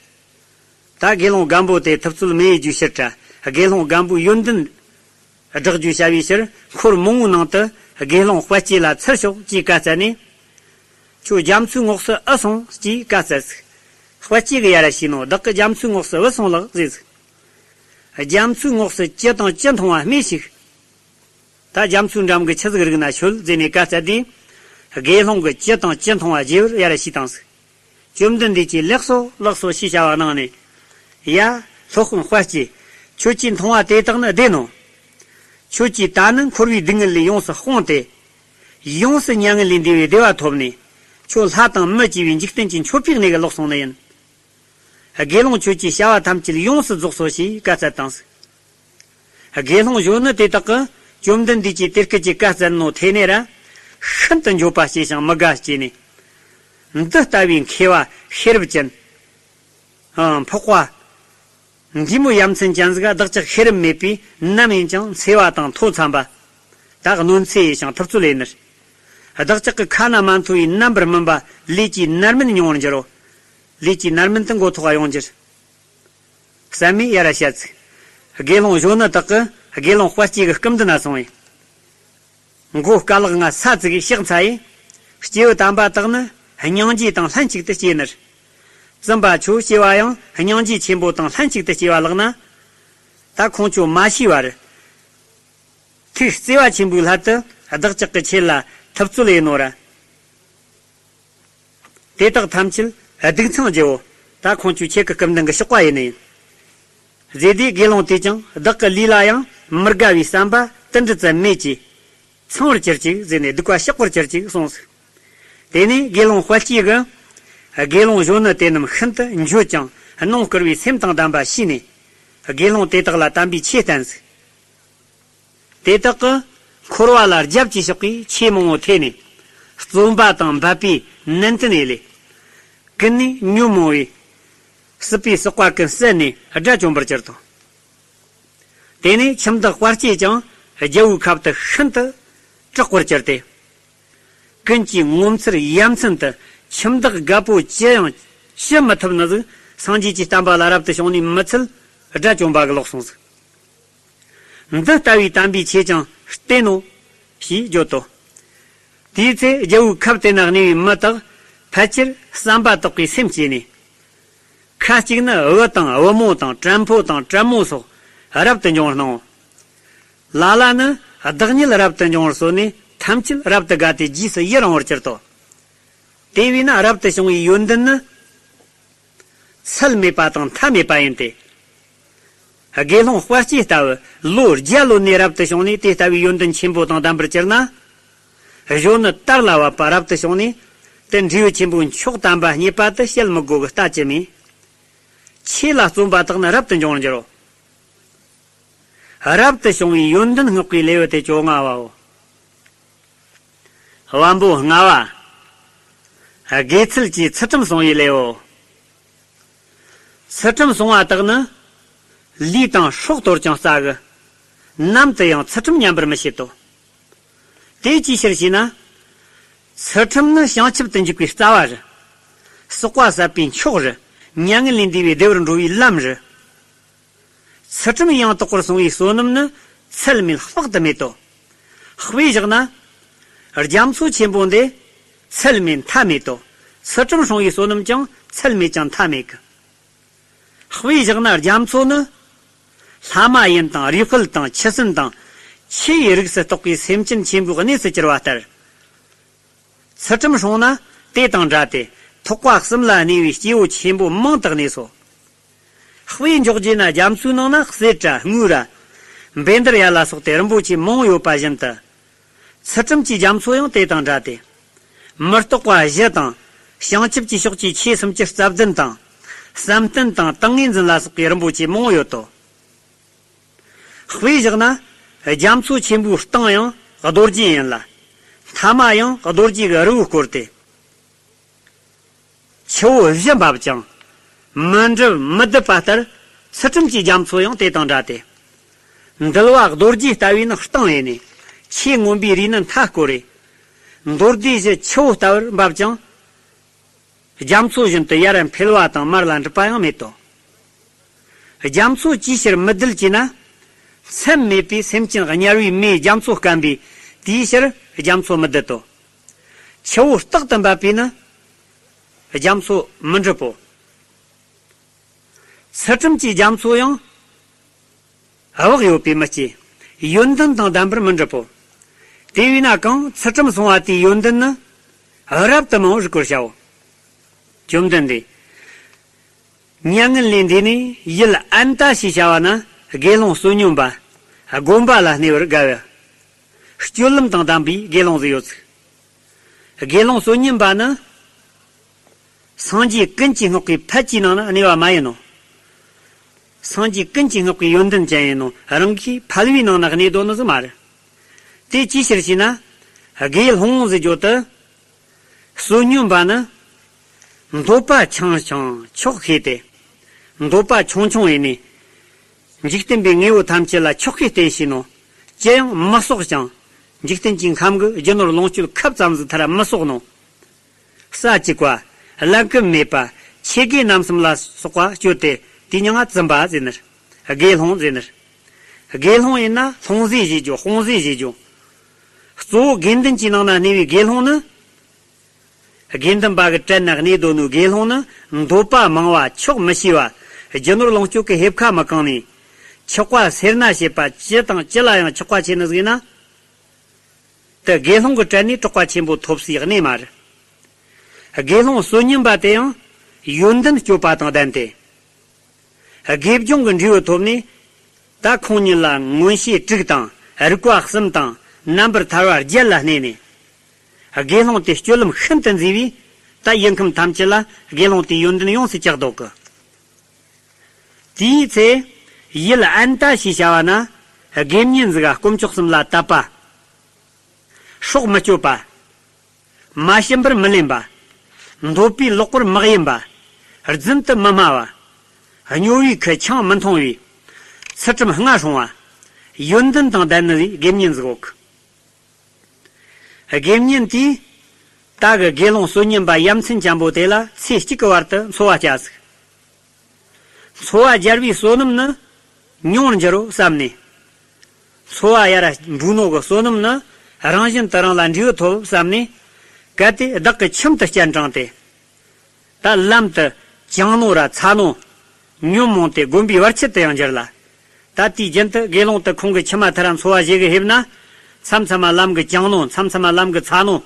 ད་དགེ་སློང་རྒན་པོ་དེ་ཐུབ་ཚོད་མེད་རྒྱུའི་ཕྱིར་ར། དགེ་སློང་རྒན་པོའི་ཡོན་ཏན་བསྒྲག་རྒྱུའི་བྱ་བའི་ཕྱིར། འཁོར་མང་པོའི་ནང་དུ་དགེ་སློང་དཔལ་སྐྱེས་ལ་འཚོལ་ཤོག་ཅེས་བཀའ་སྩལ་ནས། ཁྱོད་རྒྱ་མཚོའི་ངོགས་སུ་ཨེ་སོང་ཅེས་བཀའ་སྩལ་ཟིག། དཔལ་སྐྱེས་ཀྱིས་ཡར་ཞུས་ནོ། བདག་གིས་རྒྱ་མཚོའི་ངོགས་སུ་ཨེ་སོང་ལགས་ཟེར་ཟིག། རྒྱ་མཚོའི་ངོགས་སུ་ཅི་དང་ཅི་མཐོང་བ་སྨྲོས་ཤིག། ད་རྒྱ་མཚོའི་འགྲམ་གྱི་ཆུ་ཟིག་རིག་ན་ཤོད་ཟེར་ནས་བཀའ་སྩལ་དུས། དགེ་སློང་གིས་ཅི་དང་ཅི་མཐོང་བ་བརྗེ་བར་ཡར་ཞུས་བཏང་ཟིག། བཅོམ་ལྡན་འདས་ཀྱིས་ལེགས་སོ་ལེགས་སོ་ཞེས་བྱ་བ་གནང་ནས། ཡ། སློབ་དཔོན་དཔལ་སྐྱེས། ཁྱོད་ཀྱིས་མཐོང་བ་དེ་དག་ནི་བདེན་ནོ། ཁྱོད་ཀྱིས་ད་ནི་འཁོར་བའི་སྡུག་བསྔལ་ལས་ཡོངས་སུ་སྤོངས་ཏེ། ཡོངས་སུ་མྱ་ངན་ལས་འདས་པའི་བདེ་བ་ཐོབ་ནས། ཁྱོད་ལྷ་དང་མི་བཅས་པའི་འཇིག་རྟེན་གྱི་མཆོད་པའི་གནས་ཀྱི་ལོག་སོང་ནི་ཡིན། དགེ་སློང་ཁྱོད་ཀྱིས་བྱ་བ་ཐམས་ཅད་ཡོངས་སུ་རྫོགས་སོ་ཞེས་བཀའ་སྩལ་བཏང་ཟིག། དགེ་སློང་གཞོན་ནུ་དེ་དག་གིས་བཅོམ་ལྡན་འདས་ཀྱིས་དེ་སྐད་ཀྱི་བཀའ་སྩལ་ནོ་ཐོས་ནས་ར། ཤིན་ཏུ་འགྱོད་པ་སྐྱེས་ཤིང་མི་དགའ་སྐྱེས་ནས། འདི་ལྟ་བུའི་མཁས་པ་ཤེས་རབ་ཅན། ཨང་། འཕགས་པ། འདི་མོ་ཡ་མཚན་ཅན་ཟིག་ག་བདག་ཅག་ཤེས་རབ་མེད་པས་ནམ་ཡིན་ཀྱང་འཚེ་བ་དང་མཐོ་འཚམ་པ། ད་གནོད་འཚེ་ཡས་ཤིང་ཐུབ་ཚོད་ལས་ནི། བདག་ཅག་གི་ཁ་ན་མ་ཐོ་བའི་རྣམ་པར་སྨིན་པ་ལས་ཀྱི་རྣམ་སྨིན་མྱོང་བར་འགྱུར་རོ། ལས་ཀྱི་རྣམ་སྨིན་དུ་མགོ་ཐོག་ག་ཡོང་འགྱུར། བསམ་མས་ཡར་བཤད་ཚིག། དགེ་སློང་གཞོན་ནུ་དག་གིས་དགེ་སློང་དཔལ་སྐྱེས་ཀྱི་སྐུ་མདུན་ན་སོང་བས། མགོ་དཀའ་ལག་ལྔ་ས་བཙུགས་ཤག་འཚལ་ཡས། སྐྱེས་བུ་དམ་པ་དག་ནི་སྙིང་རྗེ་དང་ལྷན་ཅིག་ཏུ་སྐྱེས་ནི་རེད། བཙུན་པ་ཁྱོད་སྐྱེས་པ་ཡང་སྙིང་རྗེ་ཆེན་པོ་དང་ལྷན་ཅིག་ཏུ་སྐྱེས་པ་ལགས་ན། ད་ཁོང་ཁྱོད་མ་ཤེས་པར། ཐུགས་བརྩེ་བ་ཆེན་པོའི་སླད་དུ་བདག་ཅག་གི་ཆེད་ལ་ཐུབ་ཚོད་ཡིན་ནོ་ར། དེ་དག་ཐམས་ཅད་སྡུག་ཚང་རྒྱལ་བོ། ད་ཁོང་ཁྱོད་ཁྱེད་ཀྱི་སྐུ་མདུན་གྱི་གཤོག་པ་ཡིན་ནི་ཡིན། ཟེར་དུས་དགེ་སློང་དེས་ཀྱང་བདག་གི་ལུས་ལ་ཡང་མི་དགའ་བའི་བསམ་པ་དེ་འདྲ་ཙམ་མེད་ཀྱི། ཚང་བར་གྱུར་ཅིག་ཟེར་ནས་སྡིག་པ་བཤགས་པར་གྱུར་ཅིག་གསུངས་སོ། དེ་ནས་དགེ་སློང་དཔལ་སྐྱེས་ཀྱིས། དགེ་སློང་གཞོན་ནུ་དེ་རྣམས་ཤིན་ཏུ་འགྱོད་ཅིང་གནོང་བསྐུར་བའི་སེམས་དང་ལྡན་པ་ཤེས་ནས། དགེ་སློང་དེ་དག་ལ་དམ་པའི་ཆོས་བསྟན་ཟིག། དེ་དག་གིས་འཁོར་བ་ལ་རྒྱབ་ཀྱིས་ཕྱོགས་པའི་ཆོས་མང་པོ་ཐོས་ནས། བརྩོན་པ་དང་འབད་པས་ནན་ཏན་ཡས་ལས། ཀུན་ནས་ཉོན་མོངས་པའི་སྲིད་པའི་ཟོག་པ་ཀུན་བསད་ནས་དགྲ་བཅོམ་པར་གྱུར་ཏོ། དེ་ནས་ཁྱིམ་བདག་དཔལ་སྐྱེས་ཀྱང་རྒྱལ་པོའི་ཁབ་ཏུ་ཤིན་ཏུ་སྐྲག་པར་གྱུར་ཏེ། ཀུན་གྱིས་ངོ་མཚར་ཡ་མཚན་དུ་ཁྱིམ་བདག་རྒད་པོ་ཅི་ཡང་ ཞི་མི་ཐུབ་ནི་ཟིག། སངས་རྒྱས་ཀྱི་བསྟན་པ་ལ་རབ་ཏུ་བྱུང་ནས་མི་ཚད་དགྲ་བཅོམ་པ་གི་ལོག་སོང་ཟིག། འདི་ལྟ་བུའི་དམ་པའི་ཆོས་ཀྱང་བསྟེན་ནོ་ཞེས་བརྗོད་དོ། དེའི་ཚེ་རྒྱལ་པོའི་ཁབ་དེ་ན་གནས་པའི་མི་དག་ཕལ་ཆེར་བསམ་པ་དག་གིས་སེམས་བསྐྱེད་ནས། ཁ་ཅིག་ནི་བུ་དང་བུ་མོ་དང་བྲན་ཕོ་དང་བྲན་མོ་སོགས་རབ་ཏུ་འབྱུང་བར་སྣང་ངོ་། ལ་ལ་ནི་བདག་ཉིད་རབ་ཏུ་འབྱུང་བར་གསོལ་ནས་ཐམས་ཅད་རབ་ཏུ་དགའ་སྟེ་རྗེས་སུ་ཡི་རང་བར་གྱུར་ཏོ། དེ་བས་ན་རབ་ཏུ་བྱུང་བའི་ཡོན་ཏན་ནི། ཚད་མེད་པ་དང་མཐའ་མེད་པ་ཡིན་ཏེ། དགེ་སློང་དཔལ་སྐྱེས་ལྟ་བུ་ལོ་བརྒྱ་ལོན་ནས་རབ་ཏུ་བྱུང་ནས་དེ་ལྟ་བུའི་ཡོན་ཏན་ཆེན་པོ་དང་ལྡན་པར་གྱུར་ན། གཞོན་ནུ་དར་ལ་བབ་པ་རབ་ཏུ་བྱུང་ནས་དེ་འབྲས་བུ་ཆེན་པོའི་མཆོག་དམ་པ་རྙེད་པ་དེ་བཤད་མི་དགོས་ཀྱི་ལྟ་ཅི་སྨོས། ཆོས་ལ་བརྩོན་པ་དག་ནི་རབ་ཏུ་འབྱུང་བར་འགྱུར་རོ། རབ་ཏུ་བྱུང་བའི་ཡོན་ཏན་བསྔགས་པའི་ལེའུ་སྟེ་བཅོ་ལྔ་བའོ། བམ་པོ་ལྔ་བ། དགེ་ཚུལ་གྱི་ཚུལ་ཁྲིམས་བསྲུང་བའི་ལེའུ། ཚུལ་ཁྲིམས་བསྲུང་བ་དག་ནི། ལུས་དང་སྲོག་དོར་ཀྱང་བསགས་གི། ནམ་དུ་ཡང་ཚུལ་ཁྲིམས་ཉམས་པར་མི་བྱེད་དོ། དེ་ཅིའི་ཕྱིར་ཞེ་ན། ཚུལ་ཁྲིམས་ནི་བྱང་ཆུབ་ཏུ་འཇུག་པའི་རྩ་བ་རེད། ཟག་པ་ཟད་པའི་མཆོག་རེད། མྱ་ངན་ལས་འདས་པའི་བདེ་བར་འགྲོ་བའི་ལམ་རེད། ཚུལ་ཁྲིམས་ཡང་དག་པར་སྲུང་བའི་བསོད་ནམས་ནི་ཚད་མེད་དཔག་ཏུ་མེད་དོ། དཔེ་བཞག་ན། རྒྱ་མཚོ་ཆེན་པོ་འདི་ཚད་མེད་མཐའ་མེད་དོ། ཚུལ་ཁྲིམས་སྲུང་བའི་བསོད་ནམས་ཀྱང་ཚད་མེད་ཀྱང་མཐའ་མེད་ཀི། དཔེ་བཞག་ན་རྒྱ་མཚོ་ནི། ལྷ་མ་ཡིན་དང་རུས་སྦལ་དང་ཁྱི་སྲིན་དང་། ཆུ་ཡི་རིགས་སུ་གཏོགས་པའི་སེམས་ཅན་ཆེན་པོའི་གནས་སུ་གྱུར་བ་ལྟར། ཚུལ་ཁྲིམས་སྲུང་ན་དེ་དང་འདྲ་སྟེ། ཐེག་པ་གསུམ་ལ་གནས་པའི་སྐྱེ་བོ་ཆེན་པོ་མང་དུ་གནས་སོ། དཔེ་འཇོག་རྒྱུ་ན་རྒྱ་མཚོའི་ནང་ན་གསེར་ར་དངུལ་ར། བཻ་ཌཱུརྱ་ལ་སོགས་ཏེ་རིན་པོ་ཆེ་མང་ཡོད་པ་བཞིན་དུ། ཚུལ་ཁྲིམས་ཀྱི་རྒྱ་མཚོ་ཡང་དེ་དང་འདྲ་སྟེ། མི་རྟག་པ་བཞི་དང་། བྱང་ཆུབ་ཀྱི་ཕྱོགས་ཀྱི་ཆོས་སུམ་ཅུ་རྩ་བདུན་དང་། བསམ་གཏན་དང་ཏིང་ངེ་འཛིན་ལ་སོགས་པའི་རིན་པོ་ཆེ་མང་ཡོད་དོ། དཔེ་བཞག་ན། རྒྱ་མཚོ་ཆེན་པོའི་གཏིང་ཡང་རྡོ་རྗེ་ཡིན་ལ། མཐའ་མ་ཡང་རྡོ་རྗེ་གི་རི་བོས་བསྐོར་ཏེ། ཆུ་བོ་བཞི་འབབ་ཀྱང་། མི་འགྲིབ་མི་ལྡུད་པ་ལྟར། ཚུལ་ཁྲིམས་ཀྱི་རྒྱ་མཚོ་ཡང་དེ་དང་འདྲ་སྟེ། འདུལ་བ་རྡོ་རྗེ་ལྟ་བུའི་ནི་གཏིང་ཡིན་ནས། ཆོས་མངོན་པའི་རིས་ནི་མཐའ་བསྐོར་རེ། མདོ་སྡེ་བཞི་ཆུ་བོ་ལྟ་བུར་འབབ་ཀྱང་། རྒྱ་མཚོ་བཞིན་དུ་ཡར་འཕེལ་བ་དང་མར་ལ་འགྲིབ་པ་ཡང་མེད་དོ། རྒྱ་མཚོ་ཅིའི་ཕྱིར་མི་ལྡུད་ཅེ་ན། མཚམས་མེད་པའི་སེམས་ཅན་དམྱལ་བའི་མེས་རྒྱ་མཚོ་བསྐམས་པས་དེའི་ཕྱིར་རྒྱ་མཚོ་མི་ལྡུད་དོ། ཆུ་བོ་རྟག་ཏུ་འབབ་པས་ནི། རྒྱ་མཚོ་མི་འགྲིབ་བོ། ཚུལ་ཁྲིམས་ཀྱི་རྒྱ་མཚོ་ཡང་། བག་ཡོད་པས་མི་སྐྱེ། ཡོན་ཏན་དང་ལྡན་པར་མི་འགྲུབ་བོ། དེ་བས་ན་གང་ཚུལ་ཁྲིམས་བསྲུང་བ་དེའི་ཡོན་ཏན་ནི། རབ་ཏུ་མང་བར་རིག་པར་བྱའོ། བཅོམ་ལྡན་འདས། མྱ་ངན་ལས་འདས་ནས་ཡུལ་ཨན་ཏ་ཞེས་བྱ་བ་ན་དགེ་སློང་བསོད་སྙོམས་པ། དགོན་པ་ལ་གནས་པར་དགའ་བའི། སྤྱོད་ལམ་དང་ལྡན་པའི་དགེ་སློང་ཟིག་ཡོད་ཅིག། དགེ་སློང་བསོད་སྙོམས་པ་ནི། སངས་རྒྱས་ཀུན་གྱིས་བསྔགས་པའི་ཕལ་གྱི་ནང་ན་གནས་པ་མ་ཡིན་ནོ། སངས་རྒྱས་ཀུན་གྱིས་བསྔགས་པའི་ཡོན་ཏན་ཅན་ཡིན་ནོ། རང་གིས་ཕལ་བའི་ནང་ན་གནས་དོ་ནི་ཟིག་མ་རེད། དེ་ཅིའི་ཕྱིར་ཞེ་ན། དགེ་སློང་ཟེར་རྒྱུ་དེ། བསོད་སྙོམས་པ་ནི། འདོད་པ་ཆུང་ཆུང་ཆོག་ཤེས་ཏེ། འདོད་པ་ཆུང་ཆུང་ཡིན་ནས། འཇིག་རྟེན་པའི་དངོས་པོ་ཐམས་ཅད་ལ་ཆོག་ཤེས་བསྟེན་ཤེས་ནོ། ཅི་ཡང་མི་གསོག་ཅིང་། འཇིག་རྟེན་གྱི་ཁམས་ཀྱི་རྒྱུ་ནོར་ལོངས་སྤྱོད་ཁབ་ཙམ་ཟིག་མཐར་མི་གསོག་ནོ། ས་བཅུག་པ། གླ་འགུམ་མེད་པ། ཆོས་དགེ་རྣམ་གསུམ་ལ་སོགས་པ་སྤྱོད་དེ་དེའི་མྱིང་ང་བཙུན་པ་ཟེར་ནི། དགེ་སློང་ཟེར་ནི། དགེ་སློང་ཡིན་ན་ལྷུང་བཟེད་བཞེས་རྒྱུ་དཔུང་བཟེད་བཞེས་རྒྱུ། གཙོ་བོ་དགེ་འདུན་གྱི་ནང་ན་གནས་པའི་དགེ་སློང་ནི། དགེ་འདུན་པ་གི་གྲལ་ན་གནས་དོ་ནོ་དགེ་སློང་ནི་འདོད་པ་མང་བ་ཆོག་མི་ཤེས་པ། རྒྱུ་ནོར་ལོངས་སྤྱོད་ཀྱི་ཧེབ་ཁ་མི་གང་ནས། ཆགས་པ་སེར་སྣ་བྱེད་པ་ཅི་དང་ཅི་ལ་ཡང་ཆགས་པ་ཆེ་ནི་ཟིག་ཡིན་ན། དེ་དགེ་སློང་གི་གྲལ་ནས་གྲགས་པ་ཆེན་པོ་ཐོབ་སའི་གནས་མ་རེད། དགེ་སློང་བསོད་སྙོམས་པ་དེ་ཡང་ཡོན་ཏན་སྤྱོད་པ་དང་ལྡན་ཏེ། དགེ་སྦྱོང་གི་འབྲས་བུ་ཐོབ་ནས། ད་ཁོང་ཉིད་ལ་མངོན་ཤེས་དྲུག་དང་རིག་པ་གསུམ་དང་རྣམ་པར་ཐར་པ་བརྒྱད་ལ་གནས་ནས། དགེ་སློང་དེ་སྤྱོད་ལམ་ཤིན་ཏུ་མཛེས་པས་ད་ཡུལ་ཁམས་ཐམས་ཅད་ལ་དགེ་སློང་དེའི་ཡོན་ཏན་ཡོངས་སུ་གྲགས་འདུག་གི། དེའི་ཚེ། ཡུལ་ཨན་ཏ་ཞེས་བྱ་བ་ན། དགེ་བསྙེན་ཟིག་ག་དཀོན་མཆོག་གསུམ་ལ་དད་པ། སྲོག་མི་གཅོད་པ། མ་བྱིན་པར་མི་ལེན་པ། འདོད་པས་ལོག་པར་མི་གཡེམ་པ། རྫུན་དུ་མི་སྨྲ་བ། སྨྱོ་བའི་ཁུ་ཆང་མི་འཐུང་བའི། ཚུལ་ཁྲིམས་ལྔ་སྲུང་བ། ཡོན་ཏན་དང་ལྡན་ནི་དགེ་བསྙེན་ཟིག་གོ། དགེ་བསྙེན་དེས། ད་གི་དགེ་སློང་བསོད་སྙོམས་པ་ཡ་མཚན་ཅན་པོ་དེ་ལ་ཚེ་གཅིག་གི་བར་དུ་འཚོ་བ་སྐྱེལ་ཟིག་འཚོ་བ་སྦྱར་བའི་བསོད་ནམས་ནི་ཉུང་རུ་འགྱུར་རོ་བསམ་ནས། འཚོ་བ་ཡར་འབུལ་ནོ་གི་བསོད་ནམས་ནི་རང་བཞིན་དུ་རང་ལ་འབྲས་བུ་ཐོབ་བསམ་ནས། གལ་ཏེ་བདག་གི་ཁྱིམ་དུ་སྤྱན་དྲངས་ཏེ། ད་ལམ་དུ་བཅིངས་ནོ་ར་འཚོ་ནོ་ཉོན་མོངས་ཏེ་སྒོམ་པའི་བར་ཆད་དུ་ཡང་འགྱུར་ལ། ད་དུས་རྒྱུན་དུ་དགེ་སློང་དུ་ཁོང་གི་ཁྱིམ་མ་ཐ་ར་འཚོ་བ་བྱེད་གི་ཕེབས་ན། མཚམས་མཚམས་མ་ལམ་གི་བཅིངས་ནོ། མཚམས་མཚམས་མ་ལམ་གི་འཚོ་ནོ།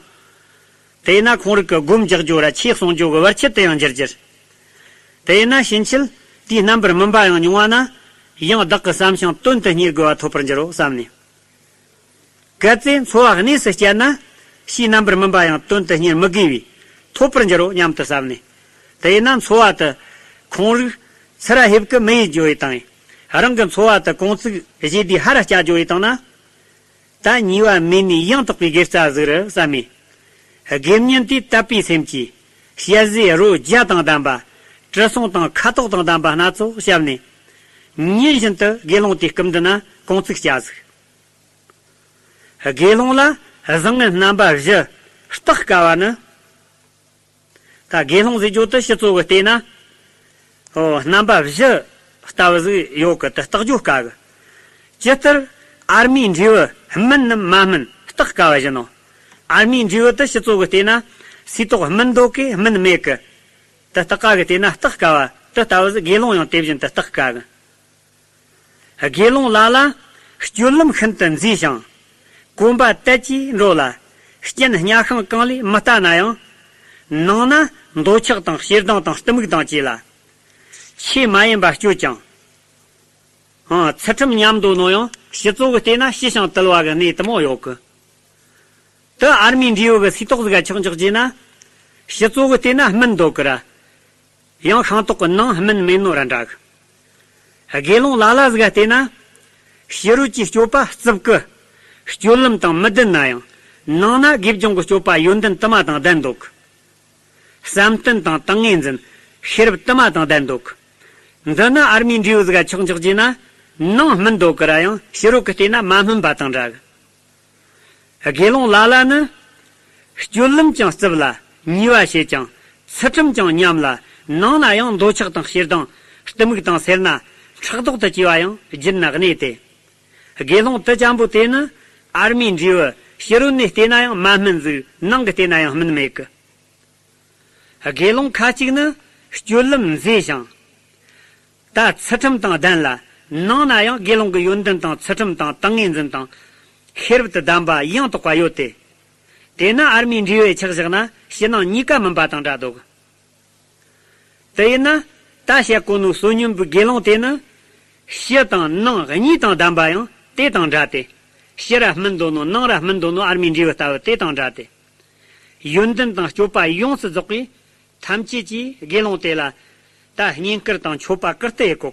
དེས་ན་ཁོང་རིགས་ཀྱི་སྒོམ་རྒྱག་རྒྱུ་ར་ཆོས་གསུང་རྒྱུ་གི་བར་ཆད་དུ་ཡང་འགྱུར་འགྱུར། དེས་ན་ཕྱིན་ཆད་དེའི་རྣམ་པར་སྨིན་པ་ཡང་མྱོང་བ་ན། ཡང་བདག་གི་བསམ་ཞིང་དོན་དུ་གཉེར་དགོས་པ་ཐོབ་པར་འགྱུར་རོ་བསམ་ནས། གལ་ཏེ་འཚོ་བ་གནས་སུ་བསྐྱལ་ན། ཕྱིའི་རྣམ་པར་སྨིན་པ་ཡང་དོན་དུ་གཉེར་མི་དགོས་པས་ཐོབ་པར་འགྱུར་རོ་སྙམ་དུ་བསམ་ནས། དེས་ན་འཚོ་བ་དུ་ཁོང་རིགས་ཚུར་ཕེབས་ཀི་མི་ཡེད་རྒྱུ་ཡི་དང་། རང་གི་འཚོ་བ་དུ་གོང་ཚིགས་བཞེས་དུས་ཧར་སྐྱེལ་རྒྱུ་ཡི་དང་ན། ད་ཉེས་པ་མེད་ནས་ཡང་དག་པའི་དགེ་རྩ་ཟིག་རེད་བསམ་མས། དགེ་བསྙེན་དེས་དད་པའི་སེམས་ཀྱིས་ཞལ་ཟས་རོ་བརྒྱ་དང་ལྡན་པ། དྲི་བསུང་དང་ཁ་དོག་དང་ལྡན་པ་སྣ་ཚོགས་བཤམས་ནས། ཉིན་བཞིན་དུ་དགེ་སློང་དེའི་སྐུ་མདུན་ན་གོང་ཚིགས་བསྐྱལ་ཟིག་དགེ་སློང་ལ་བཟང་ངན་རྣམ་པ་བཞི་བརྟག་དཀའ་བ་ནི། ད་དགེ་སློང་ཟེར་རྒྱུ་དེ་ཕྱི་ཚུལ་གྱི་སྟེང་ན། ཨོ། རྣམ་པ་བཞི་ལྟ་བུ་ཟིག་ཡོད་གི། དེ་བརྟག་རྒྱུ་དཀའ་གི། ཇི་ལྟར་ཨར་མའི་འབྲས་བུ་སྨིན་ནམ་མ་སྨིན་བརྟག་དཀའ་བ་བཞིན་ནོ། ཨར་མའི་འབྲས་བུ་དེ་ཕྱི་ཚུལ་གྱི་སྟེང་ན་སིལ་ཏོག་སྨིན་འདུག་གི་སྨིན་མེད་གི། དེ་བརྟག་དཀའ་གི་སྟེང་ན་བརྟག་དཀའ་བ་དེ་ལྟ་བུ་ཟིག་དགེ་སློང་ཡང་དེ་བཞིན་དུ་བརྟག་དཀའ་གི། དགེ་སློང་ལ་ལ་སྤྱོད་ལམ་ཤིན་ཏུ་མཛེས་ཤིང་། གོམ་པ་དལ་གྱིས་འགྲོ་ལ། སྤྱན་སྙ་ཤིང་གང་ལས་མི་ལྟ་ན་ཡང་། ནང་ན་འདོད་ཆགས་དང་ཞེ་སྡང་དང་གཏི་མུག་དང་བཅས་ལ། ཆོས་མ་ཡིན་པ་སྤྱོད་ཅིང་། ཨང་། ཚུལ་ཁྲིམས་ཉམས་འདོད་ནོ་ཡང་ཕྱི་ཚུལ་གྱི་སྟེང་ན་ཞི་ཞིང་དུལ་བ་གི་གནས་དེ་མོ་ཡོད་གི། དེ་ཨར་མའི་འབྲས་བུ་གི་སིལ་ཏོག་ཟིག་ག་ཆགས་འཇོག་བྱས་ན། ཕྱི་ཚུལ་གྱི་སྟེང་ན་སྨིན་འདོད་གི་ར། ཡང་ཤིང་ཏོག་གི་ནང་སྨིན་མེད་ནོ་ར་འདྲ་གི། དགེ་སློང་ལ་ལ་ཟིག་ག་བལྟས་ན། ཕྱི་རོལ་གྱི་སྤྱོད་པ་རྩུབ་ཀི། སྤྱོད་ལམ་དང་མི་ལྡན་ན་ཡང་། ནང་ན་དགེ་སྦྱོང་གི་སྤྱོད་པ་ཡོན་ཏན་དུ་མ་དང་ལྡན་འདུག་བསམ་གཏན་དང་ཏིང་ངེ་འཛིན། ཤེས་རབ་དུ་མ་དང་ལྡན་འདུག་འདི་ནི་ཨར་མའི་འབྲས་བུ་ཟིག་ག་ཆགས་འཇོག་བྱས་ན། ནང་སྨིན་འདོད་ཀི་ར་ཡང་ཕྱི་རོལ་གི་སྟེང་ན་མ་སྨིན་པ་དང་འདྲ་གི། དགེ་སློང་ལ་ལ་ནི། སྤྱོད་ལམ་ཀྱང་རྩུབ་ལ་ཉེས་པ་བྱེད་ཅིང་། ཚུལ་ཁྲིམས་ཀྱང་ཉམས་ལ། ནང་ན་ཡང་འདོད་ཆགས་དང་ཞེ་སྡང་། གཏི་མུག་དང་སེར་སྣ། ཕྲག་དོག་ཏུ་སྐྱེ་བ་ཡང་བརྒྱུད་ནས་གནས་ཏེ། དགེ་སློང་དེ་ཅན་པོ་དེ་ནི་ཨར་མའི་འབྲས་བུ་ཕྱི་རོལ་ནས་བལྟས་ན་ཡང་མ་སྨིན་ཟིག་ནང་གི་བལྟས་ན་ཡང་སྨིན་མེད་ཀི། དགེ་སློང་ཁ་ཅིག་ནི་སྤྱོད་ལམ་མཛེས་ཤིང་། ད་ཚུལ་ཁྲིམས་དང་ལྡན་ལ། ནང་ན་ཡང་དགེ་སློང་གི་ཡོན་ཏན་དང་ཚུལ་ཁྲིམས་དང་ཏིང་ངེ་འཛིན་དང་། ཤེས་རབ་ཏུ་ལྡན་པ་ཡང་དག་པ་ཡོད་དེ། དེས་ན་ཨར་མའི་འབྲས་བུ་ཆགས་བཞག་ན་ཕྱི་ནང་གཉིས་ཀ་སྨིན་པ་དང་འདྲ་འདུག་དེ་ཡིན་ན། ད་བཤད་གོ་ནོ་བསོད་སྙོམས་པའི་དགེ་སློང་དེ་ནི། ཕྱི་དང་ནང་གཉིས་དང་ལྡན་པ་ཡང་དེ་དང་འདྲ་སྟེ། ཕྱི་ར་སྨིན་འདོད་ནོ་ནང་ར་སྨིན་འདོད་ནོ་ཨར་མའི་འབྲས་བུ་ལྟ་བུ་དེ་དང་འདྲ་སྟེ། ཡོན་ཏན་དང་སྤྱོད་པ་ཡོངས་སུ་རྫོགས་པའི་ཐམས་ཅད་ཀྱིས་དགེ་སློང་དེ་ལ་ད་བསྙེན་བཀུར་དང་མཆོད་པ་བཀུར་སྟི་ཡེ་གོ་གི།